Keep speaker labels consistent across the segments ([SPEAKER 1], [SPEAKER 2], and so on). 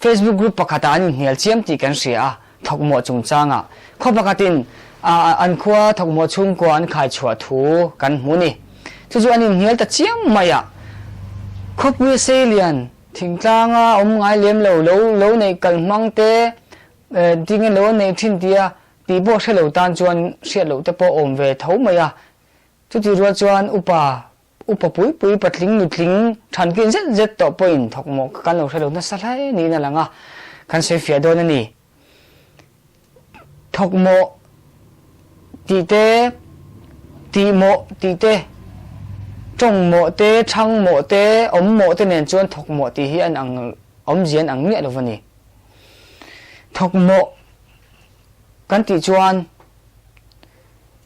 [SPEAKER 1] Facebook group pakhatah an inhnial chiam tih kan hria a, thawkmawh chungchangah khaw pakhatin an khua thawkmawh chhungkua an khai chhuah thu kan hmu ni. Chu chu an inhnial ta chiam mai a, khawpui seilian thingtlanga awm ngai lem lo lo lo neih kal hmang te tinge lo an neih thin tia tih pawh hre lo tan chuan hriat loh te pawh awm ve tho mai a. Chutih rual chuan upa Upa pui pui patling nutling thankin zet zet tawh pawhin thawkmawh kha kan lo hre lo nasa hle niin a lang a, kan sawi fiah dawn a ni. Thawkmawh tih te, tihmawh tih te, tawngmawh te, thangmawh te, awmmawh te nen chuan thawkmawh tih hi an ang awmzia an ang miah lo a ni. Thawkmawh kan tih chuan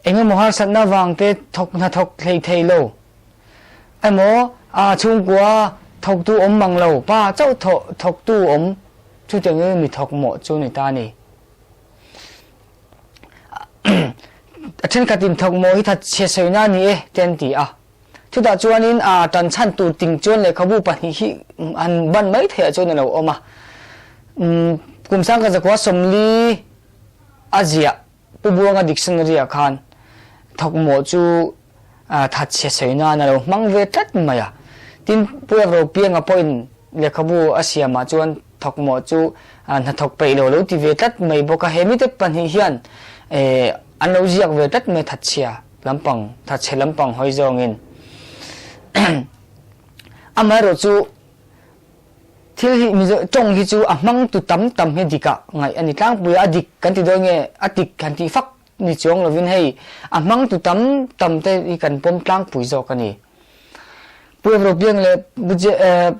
[SPEAKER 1] Eng emaw harsatna vang te thawk hnathawk hlei thei lo emaw a chhungkua thawktu awm mang lo pa chauh thawh thawktu awm chutiang in mi thawk mawh chu ni ta a ni. A thenkhat in thawk mawh hi thatchhe sawina a ni e te an ti a. Chutah chuanin a tan chhan tur ting chuan lehkhabu pahnih hi han ban mai theih ah chuan a lo awm a. Kum sangkhat zakua 40 a ziah Pu Buanga dictionary-ah khan thawkmawh chu thatchhe sawi nan a lo hmang ve tlat mai a. Tin, Pu Evropianga pawhin lehkhabu a siamah chuan thawkmawh chu hnathawk peih lo lo ti ve tlat mai bawk a. He mite pahnih hian an lo ziak ve tlat mai thatchhia lampang, thatchhe lampang hawi zawngin. Amaherawhchu Thil hi Mizo tawng hi chu a hmang tu tam tam hi dik ah ngaih a ni tlangpui a, a dik kan ti dawn nge a tik han tih fak ni chuang lovin hei a hmang tu tam tam te hi kan pawm tlangpui zawk a ni. Pu Evropianga leh Pu Je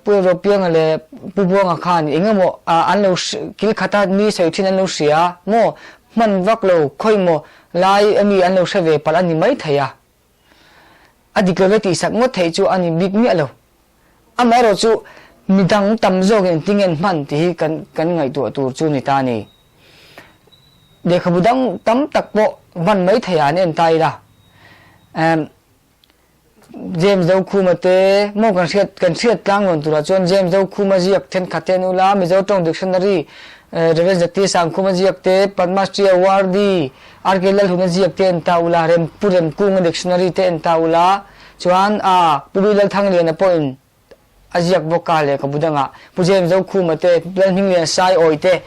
[SPEAKER 1] Pu Evropianga leh Pu Buanga khan eng emaw an lo kil khata mi sawi thin an lo hria maw hman vak lo khawi maw lai ami an lo hre ve palh a ni maithei a. A dik lo ve tih sak ngawt theih chu a ni bik miah lo. Amaherawh chu midang tam zawkin engtin nge an hman tih hi kan kan ngaihtuah tur chu ni ta a ni. Lehkhabu dang tam tak pawh hman mai theiah an en ta ila. Emm James Zokhuma te maw kan hriat kan hriat tlang rawn turah chuan James Zokhuma ziak thenkhat te an ula, Mizo tawng dictionary Rev. Zati Sangkhuma ziak te, Padma Shri Awardee RK Lalhuna ziak te en ta ula, Rem Pu Remkunga dictionary te en ta ula, chuan a Pu Bi Lalthangliana pawhin a ziak bawk a lehkhabu dangah Pu James Zokhuma te, Lalhminglian Saiawi te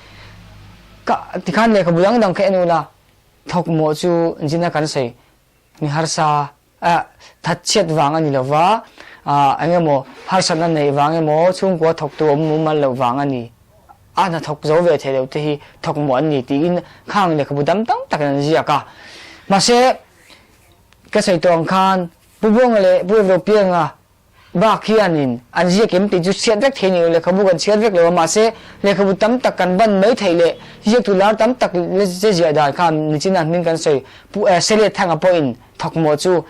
[SPEAKER 1] ka tikhan lehkhabu dang dang kha en ula, thawkmawh chu zina kan sawi mi harsa a thatchhiat vang a ni lova, eng emaw harsatna neih vang emaw chhungkua thawktu awm mumal loh vang a ni. A hna thawk zo ve thei loh te hi thawk mawh an ni tiin khang lehkhabu dam tam takin an ziak a. Mahse, ka sawi tawh ang khan Pu Buanga leh Pu Evropianga bak hianin an ziak em tih chu chhiat vek thei ni lo, lehkhabu kan chhiat vek lo a, mahse lehkhabu tam tak kan ban mai theih leh ziaktu lar tam tak che ziah dan kha nichina hming kan sawi Pu Sele Thanga pawhin thawkmawh chu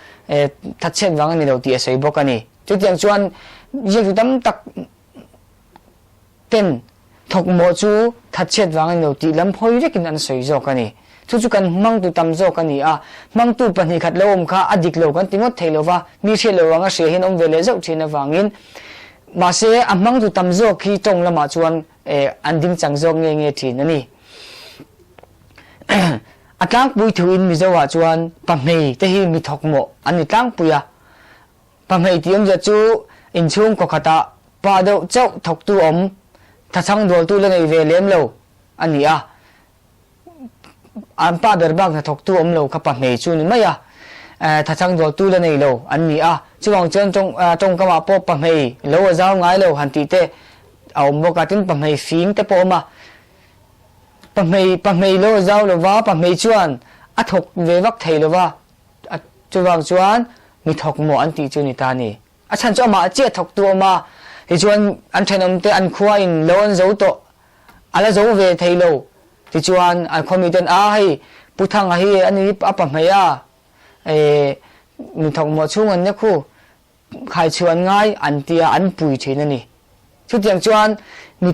[SPEAKER 1] thatchhiat vang a ni lo tih a sawi bawk a ni. Chutiang chuan ziaktu tam tak ten thawkmawh chu thatchhiat vang a ni lo tih lam hawi vekin an sawi zawk a ni. Chu chu kan hmangtu tam zawk a ni a, hmangtu pahnih khat lo awm kha a dik lo kan ti ngawt thei lo va, mi hriat lo anga hria hian awm ve leh zauh thin avangin. Mahse, a hmangtu tam zawk hi tawng lamah chuan an ding chang zawk nge nge thin a ni. A tlangpui thuin Mizoah chuan pahmei te hi mi thawkmawh an ni tlangpui a, Pahmei tih awmzia chu inchhung khaw khatah pa deuh chauh thawktu awm, thachhang dualtu la nei ve lem lo a ni a. An pa ber bak hnathawktu awm lo kha pahmei chu ni mai a, thachhang dualtu la nei lo an ni a. Chuvang chuan tawngkamah pawh pahmei lo a zau ngai lo han tih te a awm bawk a, tin pahmei fing te pawh a awm a. Pahmei pahmei lo a zau lo va, pahmei chuan a thawk ve vak thei lo va. Chuvang chuan mi thawk maw an tih chu ni ta ni. A chhan chu amah chiah thawktu a awm a, tichuan an thenawmte an khua in lo an zo tawh, a la zo ve thei lo. Tichuan an khua miten a hei Pu Thanga hi a ni a pa hmei a, eh mi thawk maw chhung an nia khu, Khai chu an ngai an tia an pui thin a ni. Chutiang chuan mi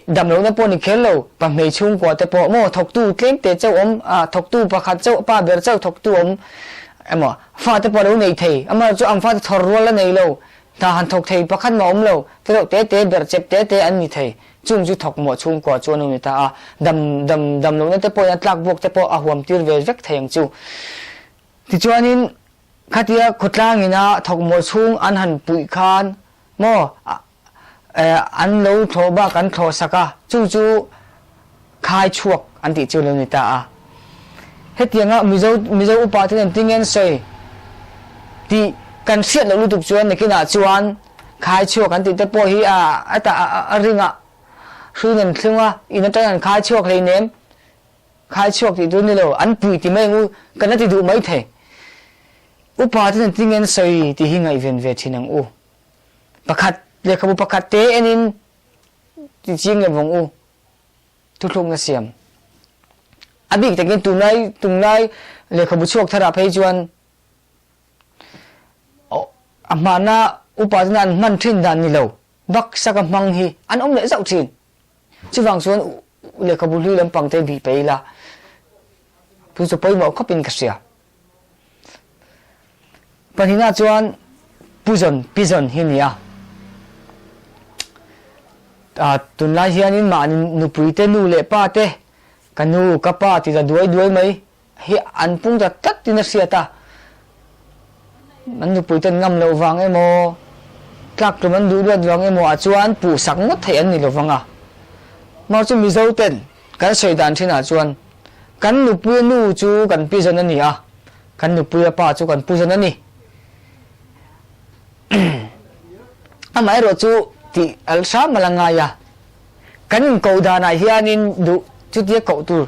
[SPEAKER 1] dam lohna pawh ni kher lo, pa hmei chhungkua te pawh maw thawktu tlem te chauh awm, thawktu pakhat chauh, pa ber chauh thawktu awm emaw fa te pawh a lo nei thei, amaherawhchu chu an fate thawr rual a nei lo, hna han thawk thei pakhat mah awm lo, te reuh te te berh chep te te an ni thei. Chung chu thawk mawh chhungkua chu an awm ni ta a, dam dam dam lohna te pawhin a tlak buak te pawh a huam tir ve vek thei ang chu. Tichuanin khatia khawtlang ina thawk mawh chhung an han puih khan maw an lo thlawh bak an thlawh sak a, chu chu khai chhuak an tih chu lo ni ta a. Hetianga Mizo Mizo upa te nen tinge an sawi tih kan hriat loh lutuk chuan nakinah chuan khai chhuak an tih te pawh hi a a ta a ringah hruin an thlung a, in atangin an khai chhuak hleinem, khai chhuak tih tur ni lo, an pui ti mai ang u, kan la ti duh mai thei. Upa te nen tinge an sawi tih hi ngaihven ve thin ang u. Pakhat, lehkhabu pakhat te enin ti ching lo vawng u, thuthlukna siam. A bik takin tunlai tunlai lehkhabu chhuak tharah phei chuan a hmana upa tena an hman thin dan ni lo, baksaka hmang hi an awm leh zauh thin. Chuvang chuan lehkhabu hlui lampang te bih pe ila, chu chu pawimawh khawpin ka hria. Pahnihna chuan Puzawn, Pizawn hi a ni a. Tunlai hianin mahni nupuite nu leh pa te, ka nu, ka pa ti ta duai duai mai hi an pung ta tlat in a hriat a. An nupuite an ngam loh vang emaw, tlak tum an duh luat vang emaw ah chuan puhsak ngawt theih an ni lo vang a. Mahse chu Mizo ten kan sawi dan thinah chuan Kan nupuia nu chu kan pi zawn a ni a, kan nupuia pa chu kan pu zawn a ni. Amaherawh chu tih al hram a la ngai a, kan inkoh danah hianin duh chutia koh tur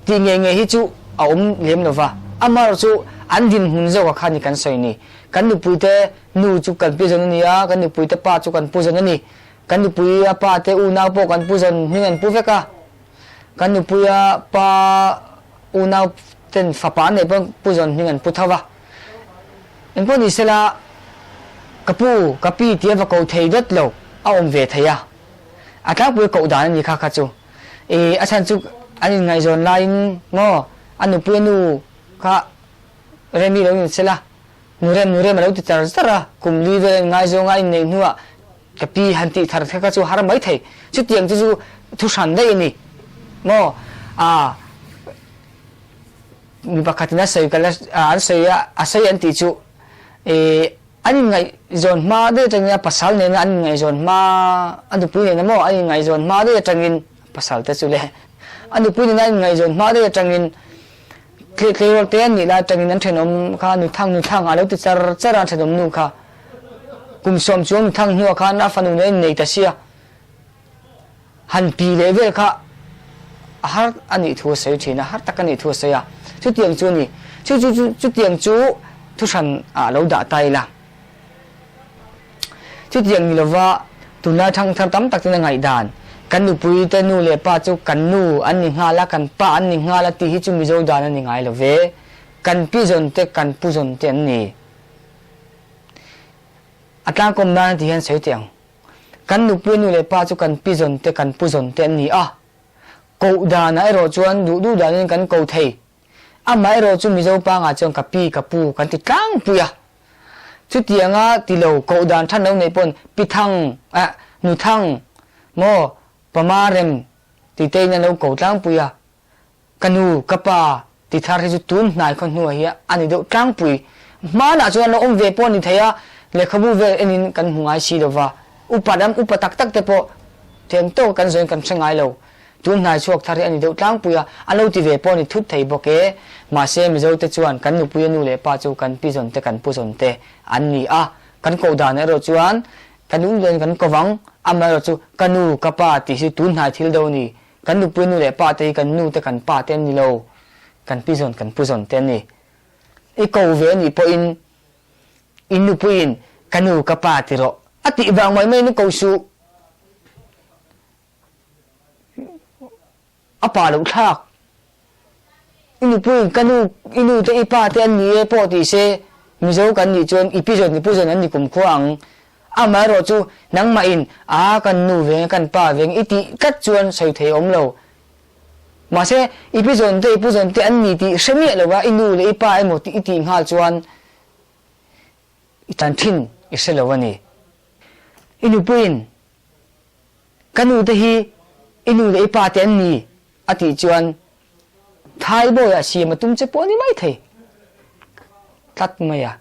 [SPEAKER 1] tih ngei ngei hi chu a awm lem lo va. Amaherawh chu an dinhmun zawkah khan ni kan sawi ni. Kan nupuite nu chu kan pi zawn a ni a, kan nupuite pa chu kan pu zawn a ni. Kan nupuia pa te unau pawh kan pu zawn hming an pu vek a. Kan nupuia pa unau ten fapa an neih pawn Pu Zawn hming an pu tho va. Engpawh ni sela ka pu, ka pi tia va ko thei dawt lo a awm ve thei a. A tlangpui koh dan a ni kha kha chu. I a chhan chu an inngaihzawn laiin maw a nupuia nu kha Remi lo in sela Nurem Nurem a lo ti char char a, kum li vel a inngaizawng a inneih hnuah Ka pi han tih thar kha chu har mai thei. Chutiang chu chu thu hran daih a ni maw? Aa mi pakhatin a sawi ka la an sawi a, a sawi an tih chu ih an inngaihzawn hma daih atangin a pasal nena an inngaihzawn hma a nupui nena maw an inngaihzawn hma daih atangin pasal te chu le a nupui nena an inngaihzawn hma daih atangin Tleirawl te an nih lai atangin an thenawm kha nuthang nuthang a lo ti char char a, thenawm nu kha kum sawm chuang nuthang hnuah khan a fanu nen a innei ta sia, han pi leh vel kha a har a nih thu a sawi thin a, har tak a nih thu a sawi a, chutiang chu a ni. Chu chu chu chutiang chu thuhran ah lo dah ta ila. Chutiang ni lova tunlai thangthar tam tak ten a ngaihdan, kan nupui te nu leh pa chu kan nu an ni nghal a, kan pa an ni nghal a tih hi chu Mizo dan a ni ngai lo ve. Kan pi zawn te, kan pu zawn te an ni. A tlangkawm nan a ti hian sawi teh ang. Kan nupui nu leh pa chu kan pi zawn te, kan pu zawn te an ni a. Koh danah erawh chuan duh duh danin kan ko thei. Amaherawh chu Mizo pangah chuan ka pi, ka pu kan ti tlangpui a. Chutianga ti lo koh dan than lo neih pawn pi thang eh nu thang maw pama rem ti te in an lo ko tlangpui a, ka nu ka pa ti thar hi chu tun hnai khaw hnuai hi a ni deuh tlangpui. Hmanah chuan an lo awm ve pawh a ni thei a, lehkhabu vel en in kan hmu ngai si lova, upa ram upa tak tak te pawh thiam tawk kan zawn kan hre ngai lo. Tun hnai chhuak thar hi a ni deuh tlangpui a, a lo ti ve pawh a ni thut thei bawk e. Mahse, Mizo te chuan kan nupui a nu leh pa chu kan pi zawn te kan pu zawn te an ni a, kan koh dan erawh chuan ka nu dawn kan ko vang, amaherawh chu ka nu, ka pa tih hi tun hnai thil deuh a ni. Kan nupui nu leh pa te hi kan nu te kan pa te an ni lo, kan pi zawn kan pu zawn te an ni. I ko ve a nih pawhin i nupuiin ka nu ka pa ti rawh a tih vang mai maiin i ko suh. A pa loh thlak. I nupui, ka nu, i nu te i pa te an ni e pawh ti se, Mizo kan nih chuan i pi zawn i pu zawn an ni kumkhua ang. Amaherawh chu nangmah in a kan nu veng kan pa veng i tih tlat chuan sawi thei awm lo. Mahse i pi zawn te i pu zawn te an ni tih hre miah lova i nu leh i pa emaw tih i tih nghal chuan i tan thin i hre lo a ni. I nupuiin. Ka nu te hi i nu leh i pa te an ni a tih chuan Thaibawiah siam a tum che pawh a ni maithei tlat mai a.